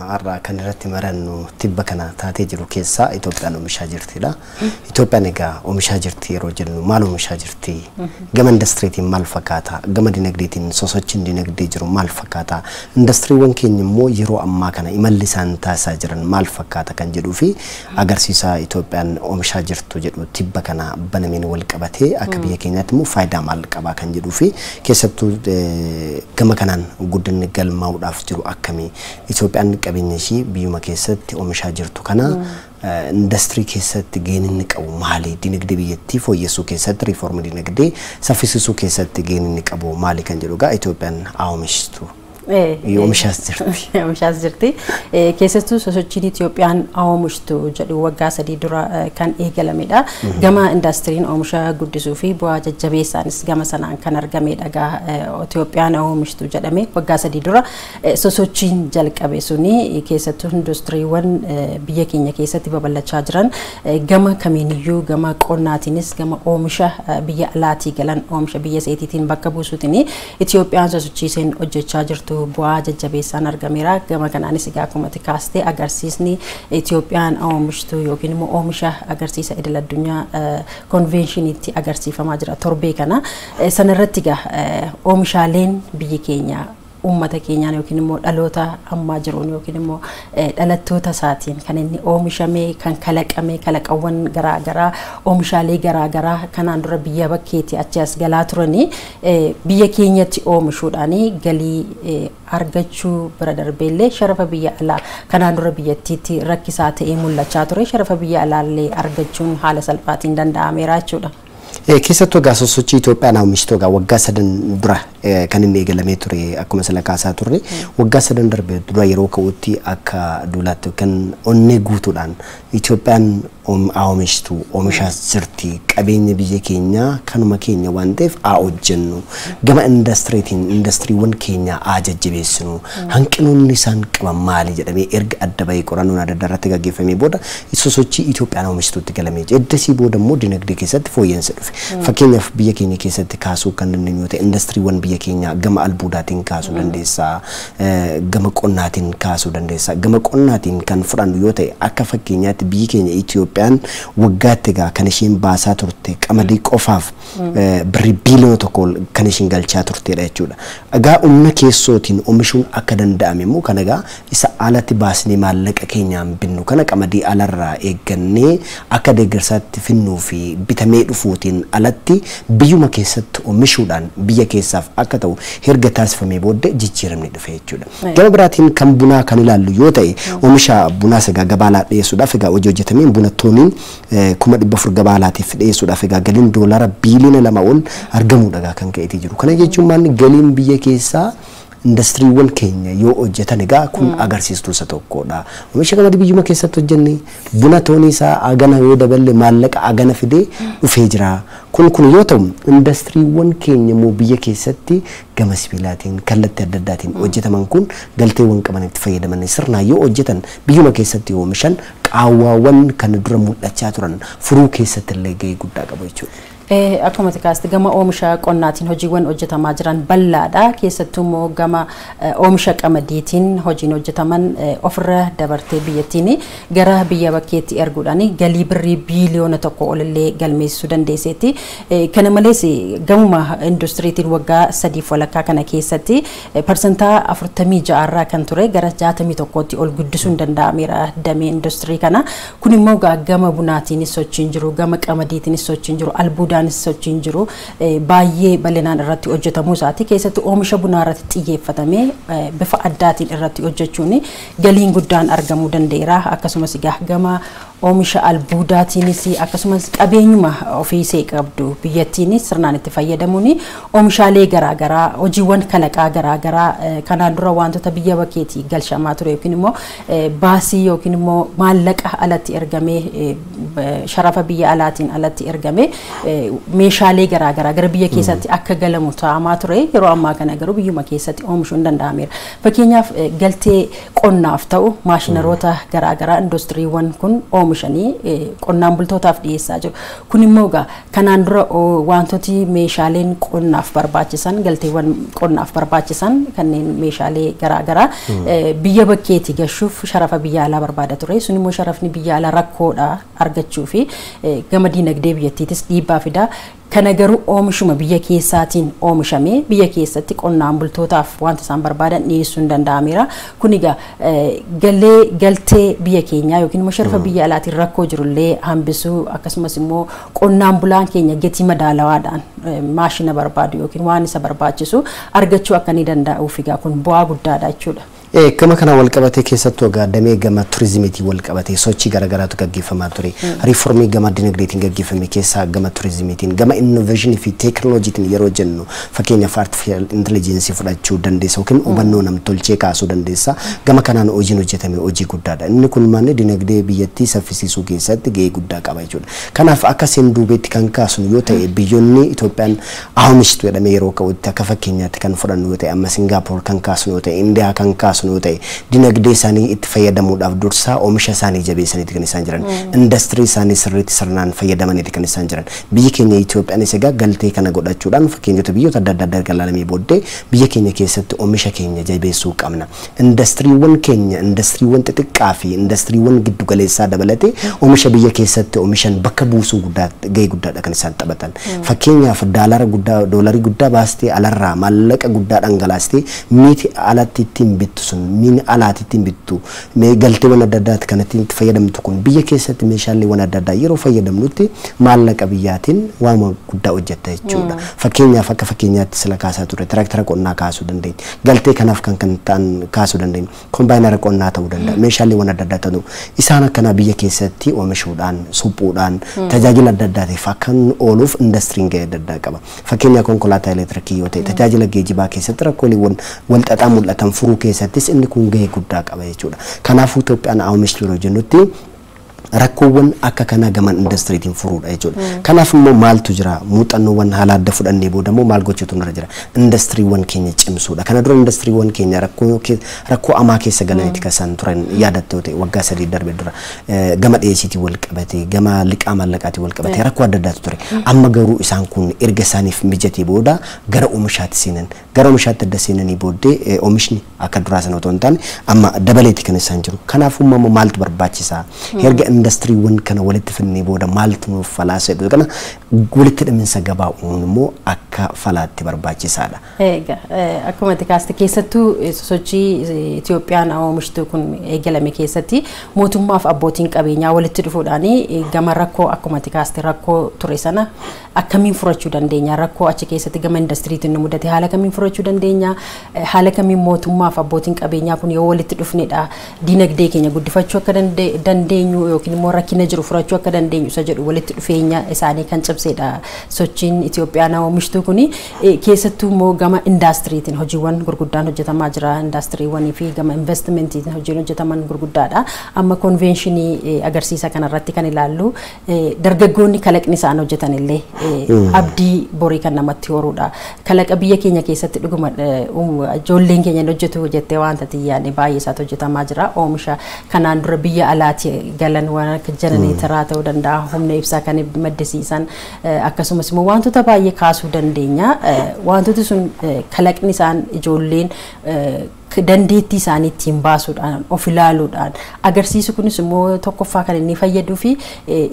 Har'a kan irratti marannu tibba kana taatee jiru keessaa Itoophiyaan oomishaa jirtidha. Itoophiyaan egaa oomishaa jirti yeroo jennu maal oomishaa jirti? Gama indastiriitiin maal fakkaata? Gama dinagdeetiin sosochiin dinagdee jiru maal fakkaata? Indastiriiwwan keenya immoo yeroo ammaa kana imalli isaan taasisaa jiran maal fakkaata kan jedhuu fi agarsiisa Itoophiyaan oomishaa jirtu jedhu tibba kana banameen wal qabatee akka biyya keenyaatti immoo faayidaa maal qabaa kan jedhuu fi keessattuu gama kanaan guddinni galmaa'uudhaaf jiru akkamii? Itoophiyaan qabeenya ishii biyyuma keessatti oomishaa jirtu kana indastirii keessatti gaheen inni qabu maali? Dinagdee biyyattii fooyyessuu keessatti, riiformii dinagdee saffisiisuu keessatti gaheen inni qabu maali kan jedhu egaa Itoophiyaan haa oomishtu. Oomishaas jirti. Oomishaas jirti. Keessattuu sosochiin Itoophiyaan oomishtu jedhu waggaa 3 dura kan eegalamedha. Gama indastiriin oomisha guddisuu fi bu'aa jajjabeessaanis gama sanaan kan argamedha. Itoophiyaan oomishtu jedhame waggaa 3 dura sosochiin jalqabe suni keessattuu industiriiwwan biyya keenya keessatti babal'achaa jiran gama kamiiniyyuu, gama qonnaatiinis, gama oomisha biyya alaatii galan oomisha biyya seetiitiin bakka buusuutiin Itoophiyaan sosochiiseen hojjechaa jirtu bu'aa jajjabeessaan argameera. Gama kanaanis egaa akkuma kaastee agarsiisni Itoophiyaan oomishtu yookiin immoo oomisha agarsiisa idil addunyaa konveeshiniitti agarsiifamaa jira torbee kana. Sanarratti egaa oomishaaleen biyyi keenya uummata keenyaan yookiin immoo dhaloota ammaa jiruun yookiin immoo dhalattoota isaatiin kan inni oomishame, kan kalaqame, kalaqawwan garaagaraa, oomishaalee garaagaraa kanaan dura biyya bakkeetti achi as galaa turanii biyya keenyatti oomishuudhaan galii argachuu bira darbeellee sharafa biyya alaa kanaan dura biyyattiitti rakkisaa ta'ee mul'achaa ture sharafa biyya alaallee argachuun haala salphaatiin danda'ameera jechuudha. Keessattuu egaa sosochii Itoophiyaan oomishtuu egaa waggaa 3 dura kan inni eegalamee ture akkuma sila kaasaa turre waggaa 3 darbe dura yeroo ka'utti akka duulaatti kan onnee guutuudhaan Itoophiyaan oomishtu oomishaas jirti, qabeenya biyya keenyaa kanuma keenya waan ta'eef haa hojjennu, gama indastiriitiin indastiriiwwan keenya haa jajjabeessinu, hanqinoonni isaan qaban maali jedhamee erga adda bahee qorannoon adda addaa irratti gaggeeffamee booda sosochii Itoophiyaan oomishtuutti galamee jira. Eddasii booda immoo dinagdee keessatti fooyya'insa dhufe. Fakkeenyaaf biyya keenya keessatti kaasuu kan dandeenyu yoo ta'e indastiriiwwan biyya keenyaa gama albuudaatiin kaasuu dandeessaa, gama qonnaatiin kaasuu dandeessaa. Gama qonnaatiin kan fudhannu yoo ta'e akka fakkeenyaatti biyyi keenya Itoophiyaan waggaatti egaa kan isheen baasaa turte qamadii qofaaf birrii biiliyoona 1 kan isheen galchaa turtedha jechuudha. Egaa humna keessootiin oomishuun akka danda'ame immoo kan egaa isa alatti baasnee maallaqa keenyaan binnu kana qamadii alarraa eeggannee akka deeggarsaatti finnuu fi bitamee dhufuutiin alatti biyyuma keessatti oomishuudhaan biyya keessaaf akka ta'u herga taasifamee booddee jijjiiramni dhufe jechuudha. Gama biraatiin kan bunaa kan ilaallu yoo ta'e oomisha bunaas egaa gabaa alaa dhiyeessuudhaaf egaa hojii hojjetameen buna tooniin 400,000 gabaa alaatiif dhiyeessuudhaaf egaa galiin doolaara biiliyoona 2 ol argamuudha egaa kan ka'eetii jiru. Kana jechuun maanni galiin biyya keessaa indastiriiwwan keenya yoo hojjetan egaa kun agarsiistuu isa tokkodha. Oomisha qamadii biyyuma keessatti hojjenne buna toonii isaa agana yoo daballe maallaqa agana fidee dhufee jira. Kun yoo ta'u indastiriiwwan keenya immoo biyya keessatti gama sibiilaatiin kallattii adda addaatiin hojjetaman kun galteewwan qaban itti fayyadaman sirnaan yoo hojjetan biyyuma keessatti oomishan qaawwaawwan kan dura mul'achaa turan furuu keessatti illee gahee guddaa qabu jechuudha. Akkuma kaasti gama oomisha qonnaatiin hojiiwwan hojjetamaa jiran bal'aadha. Keessattuu immoo gama oomisha qamadiitiin hojiin hojjetaman ofirra dabartee biyyattiin gara biyya bakkeetti erguudhaan galii birrii biiliyoona 1 olillee galmeessisuu dandeesseetti. Kana malees gamuma industiriitiin waggaa 3.5 kana keessatti 46% irraa kan ture gara 61tti ol guddisuun danda'ameera damee industirii kana. Kun immoo gama bunaatiinis sochiin jiru, gama qamadiitiinis sochiin jiru, albuudaan sochiin jiru baay'ee bal'inaan irratti hojjetamuu isaati. Keessattuu oomisha bunaa irratti xiyyeeffatamee bifa addaatiin irratti hojjechuun galiin guddaan argamuu danda'eera. Akkasumas egaa gama oomisha albuudaatiinis akkasumas qabeenyuma ofiisee qabdu biyyattiin sirnaan itti fayyadamuun oomishaalee garaagaraa hojiiwwan kalaqaa garaagaraa kanaan dura wantoota biyya bakkeetii galchamaa ture yookiin immoo baasii yookiin immoo maallaqa alatti ergamee sharafa biyya alaatiin alatti ergamee meeshaalee garaagaraa gara biyya keessatti akka galamu ta'amaa ture. Yeroo ammaa kana garuu biyyuma keessatti oomishuun danda'ameera. Fakkeenyaaf galtee qonnaaf ta'u maashinaroota garaagaraa industiriiwwan kun oomishanii qonnaan bultootaaf dhiyeessaa jiru. Kun immoo egaa kanaan dura wantooti meeshaaleen qonnaaf barbaachisan, galteewwan qonnaaf barbaachisan kanneen meeshaalee garaagaraa biyya bakkeetii gashuuf sharafa biyya alaa barbaada ture. Sun immoo sharafni biyya alaa rakkoodha argachuu fi gama diinagdee biyyattiitis dhiibbaa fida. Kana garuu oomishuma biyya keessaatiin oomishamee biyya keessatti qonnaan bultootaaf wanta isaan barbaadan dhiyeessuun danda'ameera. Kun egaa galtee biyya keenyaa yookiin immoo sharafa biyya alaatiin rakkoo jirullee hambisuu, akkasumas immoo qonnaan bulaan keenya gatii madaalawaadhaan maashina barbaadu yookiin waan isa barbaachisu argachuu akka inni danda'uuf egaa kun bu'aa guddaadha jechuudha. Gama kana wal qabatee keessattuu egaa damee gama turizimiitiin wal qabatee sochii garaagaraatu gaggeeffamaa ture. Riiformii gama dinagdeetiin gaggeeffame keessaa gama turizimiitiin, gama innoveeshinii fi teekinooloojiitiin yeroo jennu, fakkeenyaaf artificial intelligence fudhachuu dandeessa yookiin hubannoo namtolchee kaasuu dandeessa. Gama kanaan hojiin hojjetame hojii guddaadha. Inni kun manni dinagdee biyyattii saffisiisuu keessatti gahee guddaa qaba jechuudha. Kanaaf akka seen duubeetti kan kaasnu yoo ta'e, biyyoonni Itoophiyaan oomishtu jedhamee yeroo ka'utti akka fakkeenyaatti kan fudhannu yoo ta'e, amma Singaappoor kan kaasnu yoo ta'e, Indiyaa kan kaasnu yoo ta'e, dinagdee isaanii itti fayyadamuudhaaf dursaa oomisha isaanii jabeessaniiti kan isaan jiran. Indastirii isaanii sirriitti sirnaan fayyadamaniiti kan isaan jiran. Biyyi keenya Itoophiyaanis egaa galtee kana godhachuudhaan fakkeenyota biyyoota adda addaa erga ilaalamee booddee biyya keenya keessatti oomisha keenya jabeessuu qabna. Indastiriiwwan keenya, indastiriiwwan xixiqqaa fi indastiriiwwan giddu galeessaa dabalatee oomisha biyya keessatti oomishan bakka buusuu guddaa gahee guddaadha kan isaan taphatan. Fakkeenyaaf daalara guddaa, doolarii guddaa baastee, alarraa maallaqa guddaa dhangalaastee miiti alatti ittiin bittu sun, miini alaatti ittiin bittu, galteewwan adda addaatti kan ittiin itti fayyadamtu kun, biyya keessatti meeshaaleewwan adda addaa yeroo fayyadamnutti maallaqa biyyaatiin waan guddaa hojjetta jechuudha. Fakkeenyaaf akka fakkeenyaatti sila kaasaa ture tiraaktara qonnaa kaasuu dandeenya. Galtee kanaaf kan ta'an kaasuu dandeenya. Kombaayinara qonnaa ta'uu danda'a. Meeshaaleewwan adda addaa ta'uu isaan akkanaa biyya keessatti oomishuudhaan, suphuudhaan tajaajila adda addaatiif akka ooluuf indastiriin gahee adda addaa qaba. Fakkeenyaaf konkolaataa elektirikii yoo ta'e, tajaajila geejjibaa keessatti rakkooleewwan wal xaxaa mul'atan furuu keessattis inni kun gahee guddaa qaba jechuudha. Kanaafuu Itoophiyaan oomishtuu yeroo jennutti rakkoowwan akka kanaa gama indastiriitiin furuudha jechuudha. Kanaaf immoo maaltu jira? Muuxannoowwan haala adda fudhannee booda immoo maal gochuutu nurra jira? Indastiriiwwan keenya cimsuudha. Kana dura indastiriiwwan keenya rakkoo amaa keessa galaniiti kan isaan turan. Yaadattoo ta'e waggaa 3 darbe dura gama dhiyeessiitiin wal qabatee, gama liqaa maallaqaatiin wal qabatee rakkoo adda addaatu ture. Amma garuu isaan kun erga isaaniif mijatee booda gara oomishaatti seenan. Gara oomishaatti adda seenanii booddee oomishni akka duraa sana otoo hin taane amma dabaleeti kan isaan jiru. Kanaafuu immoo maaltu barbaachisaa? Erga indastiriiwwan kana walitti fidnee booda maaltu nuuf falaasa jedhu kana, walitti hidhaminsa gabaa uumuun immoo akka falaatti barbaachisaadha. Egaa akkuma ati kaaste, keessattuu sosochii Itoophiyaan oomishtuu kun eegalame keessatti mootummaaf abbootiin qabeenyaa walitti dhufuudhaan gama rakkoo, akkuma ati kaaste, rakkoo ture sana akkamiin furachuu dandeenya, rakkoo achi keessatti gama indastiriitiin nu mudate haala kamiin furachuu dandeenya, haala kamiin mootummaaf abbootiin qabeenyaa kun yoo walitti dhufnedha diinagdee keenya guddifachuu akka dandeenyu yookiin immoo rakkina jiru furachuu akka dandeenyu isa jedhu walitti dhufeenya isaanii kan cimsedha sochiin Itoophiyaan oomishtuu kuni. Keessattuu immoo gama indaastiriitiin hojiiwwan gurguddaan hojjetamaa jira. Indaastiriiwwanii fi gama investimentiitiin hojiin hojjetaman gurguddaadha. Amma konveenshinii agarsiisa kanarratti kan ilaallu dargaggoonni kalaqni isaan hojjetan illee abdii borii kan namatti horuudha. Kalaqa biyya keenya keessatti dhuguma ijoolleen keenya hojjetu jettee wanta xiyyaanne baay'ee isaatu hojjetamaa jira. Oomisha kanaan dura biyya alaatti galan waan akka jenereetaraa ta'uu danda'a, humna ibsaa kan maddisiisan, akkasumas immoo wantoota baay'ee kaasuu dandeenya. Wantooti sun kalaqni isaan ijoolleen dandeettii isaanii ittiin baasuudhaan of ilaaluudhaan agarsiisu kunis immoo tokkoffaa kan inni fayyaduu fi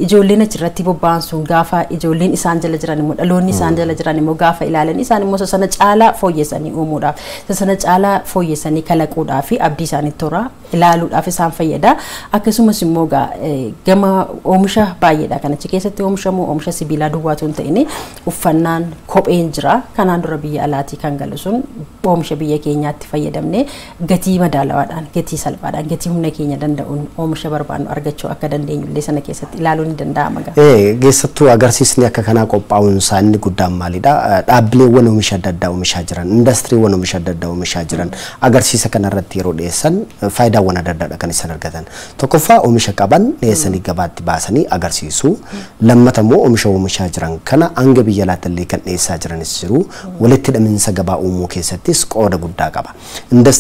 ijoolleen achirratti bobba'an sun gaafa ijoolleen isaan jala jiran immoo, dhaloonni isaan jala jiran immoo gaafa ilaalan, isaan immoo sana caalaa fooyyessanii uumuudhaaf, sana caalaa fooyyessanii kalaquudhaaf fi abdii isaanii toora ilaaluudhaaf isaan fayyada. Akkasumas immoo gama oomisha baay'eedha kan achi keessatti oomishamu. Oomisha sibiilaa duwwaatu hin ta'in, uffannaan, kopheen jira. Kanaan dura biyya alaatii kan galu sun oomisha biyya keenyaatti fayyadamne gatii madaalawaadhaan, gatii salphaadhaan, gatii humna keenya danda'uun oomisha barbaannu argachuu akka dandeenyu illee sana keessatti ilaaluun ni danda'ama. Keessattuu agarsiisni akka kanaa qophaa'uun isaa inni guddaan maalidha? Dhaabbileewwan oomisha adda addaa oomishaa jiran, indastiriiwwan oomisha adda addaa oomishaa jiran agarsiisa kanarratti yeroo dhiyeessan faayidaawwan adda addaadha kan isaan argatan. Tokkoffaa oomisha qaban dhiyeessanii gabaatti baasanii agarsiisu. Lammata immoo oomisha oomishaa jiran kana hanga biyya alaatti illee kan dhiyeessaa jiranis jiru. Walitti hidhaminsa gabaa uumuu keessattis qooda guddaa qaba.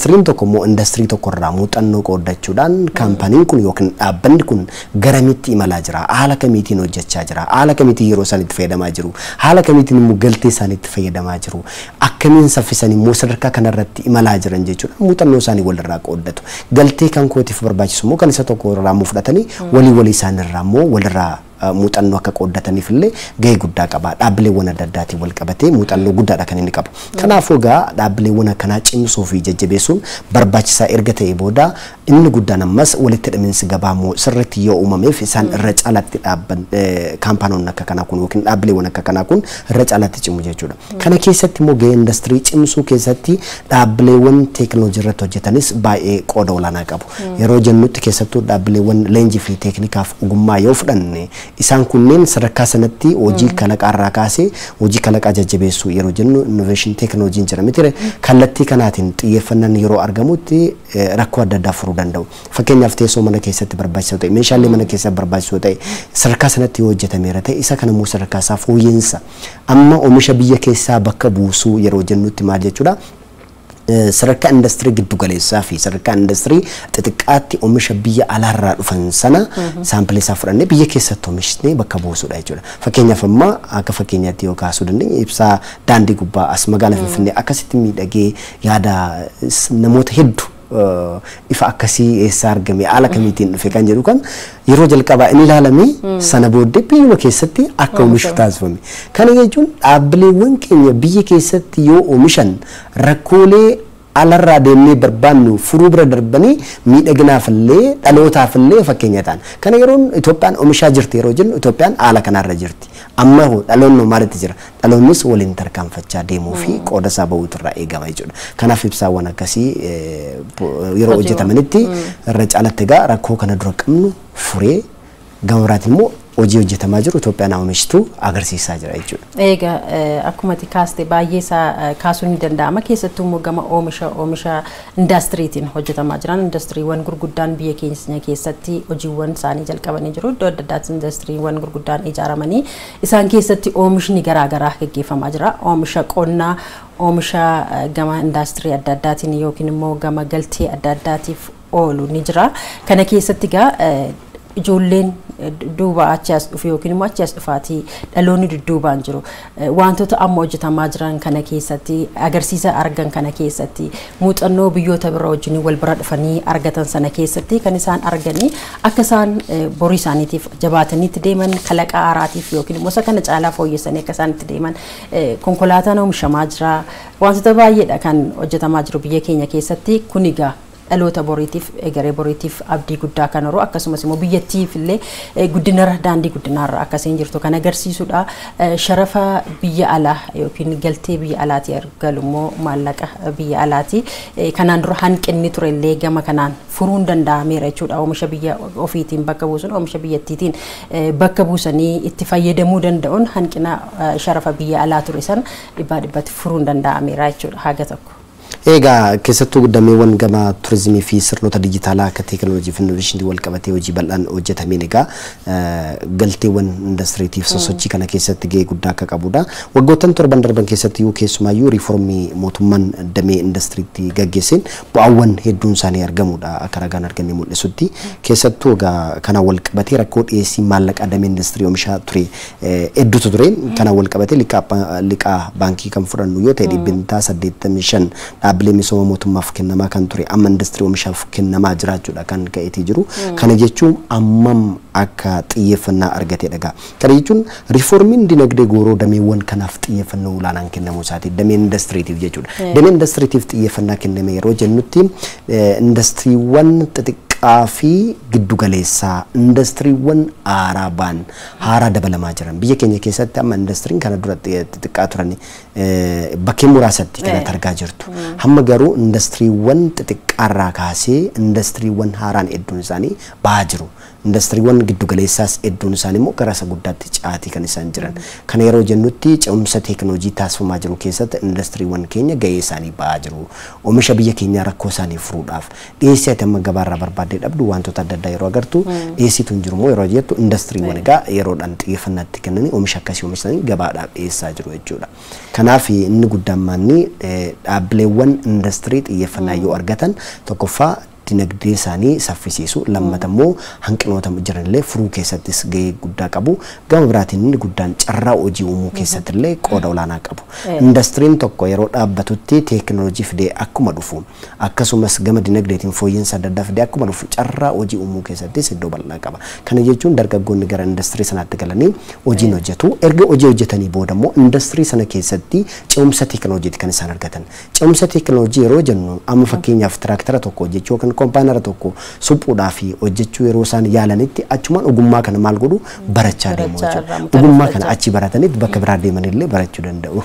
Indastiriin tokko immoo indastirii tokkorraa muuxannoo qooddachuudhaan kaampaniin kun yookiin dhaabbanni kun garamitti imalaa jira, haala kamiitiin hojjechaa jira, haala kamiitiin yeroo isaan itti fayyadamaa jiru, haala kamiitiin immoo galtee isaan itti fayyadamaa jiru, akkamiin saffisan immoo sadarkaa kanarratti imalaa jiran jechuudha. Muuxannoo isaanii walirraa qooddatu. Galtee kan kootiif barbaachisu immoo kan isa tokko irraa immoo fudhatanii walii walii isaanirraa immoo walirraa muuxannoo akka qooddataniif illee gahee guddaa qaba. Dhaabbileewwan adda addaatiin wal qabatee muuxannoo guddaadha kan inni qabu. Kanaafuu egaa dhaabbileewwan akkanaa cimsuu fi jajjabeessuun barbaachisaa erga ta'e booda inni guddaan ammas walitti hidhaminsi gabaa immoo sirriitti yoo uumameef isaan irra caalaatti dhaabban kaampaanoonni akka kanaa kun yookiin dhaabbileewwan akka kanaa kun irra caalaatti cimu jechuudha. Kana keessatti immoo gahee indastirii cimsuu keessatti dhaabbileewwan teekinooloojii irratti hojjetanis baay'ee qooda olaanaa qabu. Yeroo jennutti keessattuu dhaabbileewwan leenjii fi teeknikaaf ogummaa yoo fudhanne isaan kunneen sadarkaa sanatti hojii kalaqaa irraa kaasee hojii kalaqaa jajjabeessuu yeroo jennu innovation teekinooloojiin jira miti kallattii kanaatiin xiyyeeffannaan yeroo argamutti rakkoo adda addaa furuu danda'u. Fakkeenyaaf teessoo mana keessatti barbaachisoo ta'e, meeshaalee mana keessatti barbaachisoo ta'e sadarkaa sanatti yoo hojjetameera ta'e isa kana immoo sadarkaa isaa fooyyeensa. Amma oomisha biyya keessaa bakka buusuu yeroo jennutti maal jechuudha? Sadarkaa indastirii giddu galeessaa fi sadarkaa indastirii xixiqqaatti oomisha biyya alaarraa dhufan sana saampilii isaa fudhannee biyya keessatti oomishnee bakka buusudha jechuudha. Fakkeenyaaf amma akka fakkeenyaatti yoo kaasuu dandeenye ibsaa daandii gubbaa as magaalaa Finfinnee akkasitti miidhagee yaada namoota hedduu ifa akkasii eessaa argame haala kamiitiin dhufe kan jedhu kan yeroo jalqabaa inni ilaalame sana booddee biyyuma keessatti akka oomishu taasifame. Kana jechuun dhaabbileewwan keenya biyya keessatti yoo oomishan rakkoolee alarraa deemnee barbaannu furuu bira darbanii miidhaginaafillee dhalootaafillee fakkeenya ta'an. Kana yeroon Itoophiyaan oomishaa jirti yeroo jennu Itoophiyaan haala kanarra jirti. Amma hoo dhaloonni maalitti jira? Dhaloonnis waliin tarkaanfachaa deemuu fi qooda isaa bahuutu irraa eegama jechuudha. Kanaaf ibsaawwan akkasii yeroo hojjetamanitti irra caalatti egaa rakkoo kana dura qabnu furee gama biraatiin immoo hojii hojjetamaa jiru Itoophiyaan oomishtuu agarsiisaa jira jechuudha. Egaa akkuma ati kaaste baay'ee isaa kaasuun ni danda'ama. Keessattuu immoo gama oomisha indastiriitiin hojjetamaa jiran indastiriiwwan gurguddaan biyya keenya keessatti hojiiwwan isaanii jalqabanii jiru. Iddoo adda addaatti indastiriiwwan gurguddaan ijaaramanii isaan keessatti oomishni garaagaraa gaggeeffamaa jira. Oomisha qonnaa, oomisha gama indastirii adda addaatiin yookiin immoo gama galtee adda addaatiif oolu ni jira. Kana keessatti egaa ijoolleen duuba achi as dhufu yookiin immoo achi as dhufaatii dhaloonni dudduubaan jiru. Wantoota amma hojjetamaa jiran kana keessatti agarsiisa argan kana keessatti muuxannoo biyyoota biroo wajjin wal bira dhufanii argatan sana keessatti kan isaan arganii akka isaan borii isaaniitiif jabaatanii itti deeman kalaqa haaraatiif yookiin immoo isa kana caalaa fooyyessanii akka isaan itti deeman konkolaataan oomishamaa jira. Wantoota baay'eedha kan hojjetamaa jiru biyya keenya keessatti. Kun egaa dhaloota boriitiif egeree boriitiif abdii guddaa kan horu akkasumas immoo biyyattiif illee guddinarra daandii guddinaarra akkasiin jirtu kan agarsiisudha. Sharafa biyya alaa yookiin galtee biyya alaatii argalu immoo maallaqa biyya alaati. Kanaan dura hanqinni ture illee gama kanaan furuun danda'ameera jechuudha. Oomisha biyya ofiitiin bakka buusuun oomisha biyyattiitiin bakka buusanii itti fayyadamuu danda'uun hanqina sharafa biyya alaa ture san dhibbaa dhibbatti furuun danda'ameera jechuudha haga tokko. Egaa keessattuu dameewwan gama turizimii fi sirnoota dijitaalaa akka teekinooloojii fi innoveeshinii wal qabatee hojii bal'aan hojjetameen egaa galteewwan indastiriitiif sosochii kana keessatti gahee guddaa akka qabudha. Waggoottan torban darban keessatti yoo keessumaayyuu riiformii mootummaan damee indastiriitti gaggeesseen bu'aawwan hedduun isaanii argamudha akka ragaan arganne mul'isutti. Keessattuu egaa kanaan wal qabatee rakkoo dhiyeessii maallaqaa damee indastirii oomishaa ture hedduutu ture. Kanaan wal qabatee liqaa baankii kan fudhannu yoo ta'e 85% dhaabbilee misooma mootummaaf kennamaa kan ture amma indastirii oomishaaf kennamaa jiraachuudha kan ka'eetii jiru. Kana jechuun ammam akka xiyyeeffannaa argatee dhagaa. Kana jechuun riiformiin dinagdee gooroo dameewwan kanaaf xiyyeeffannoo olaanaan kennamuu isaati. Damee indastiriitiif jechuudha. Damee indastiriitiif xiyyeeffannaa kenname yeroo jennutti indastiriiwwan xixiqqaa fi giddugaleessaa indastiriiwwan haaraa ba'an haaraa dabalamaa jiran biyya keenya keessatti amma indastiriin kana dura xixiqqaa turan bakkee muraasatti kanatti argaa jirtu. Hamma garuu indastiriiwwan xixiqqaarraa kaasee indastiriiwwan haaraan hedduun isaanii ba'aa jiru. Indastiriiwwan giddugaleessaas hedduun isaanii immoo gara isa guddaatti caatii kan isaan jiran. Kana yeroo jennutti ce'umsa teekinooloojii taasifamaa jiru keessatti indastiriiwwan keenya gahee isaanii ba'aa jiru. Oomisha biyya keenyaa rakkoo isaanii furuudhaaf dhiyeessii ati amma gabaarraa barbaaddu barbaaddee dhabdu, wantoota adda addaa yeroo agartu dhiyeessiitu hin jiru immoo yeroo jettu, indastiriiwwan egaa yeroodhaan xiyyeeffannaatti kennanii oomisha akkasii oomishanii gabaadhaaf dhiyeessaa jiru jechuudha. Kanaaf inni guddaan maanni dhaabbileewwan indastirii xiyyeeffannaa yoo argatan, tokkoffaa dinagdee isaanii saffisiisu, lammata immoo hanqinoota jiranillee furuu keessattis gahee guddaa qabu. Gama biraatiin inni guddaan carraa hojii uumuu keessatti illee qooda olaanaa qabu. Indastiriin tokko yeroo dhaabbatutti teekinooloojii fidee akkuma dhufu, akkasumas gama dinagdeetiin fooyya'insa adda addaa fidee akkuma dhufu, carraa hojii uumuu keessattis iddoo bal'aa qaba. Kana jechuun dargaggoonni gara indastirii sanaatti galanii hojiin hojjetu. Erga hojii hojjetanii booda immoo indastirii sana keessatti ce'umsa teekinooloojiiti kan isaan argatan. Ce'umsa teekinooloojii yeroo jennu, amma fakkeenyaaf tiraaktara tokko hojjechuu yookaan kompaayinara tokko suphuudhaa fi hojjechuu yeroo isaan yaalanitti, achumaan ogummaa kana maal godhu, barachaa deemu jechuudha. Ogummaa kana achi baratanitti bakka biraa deemanillee barachuu danda'u.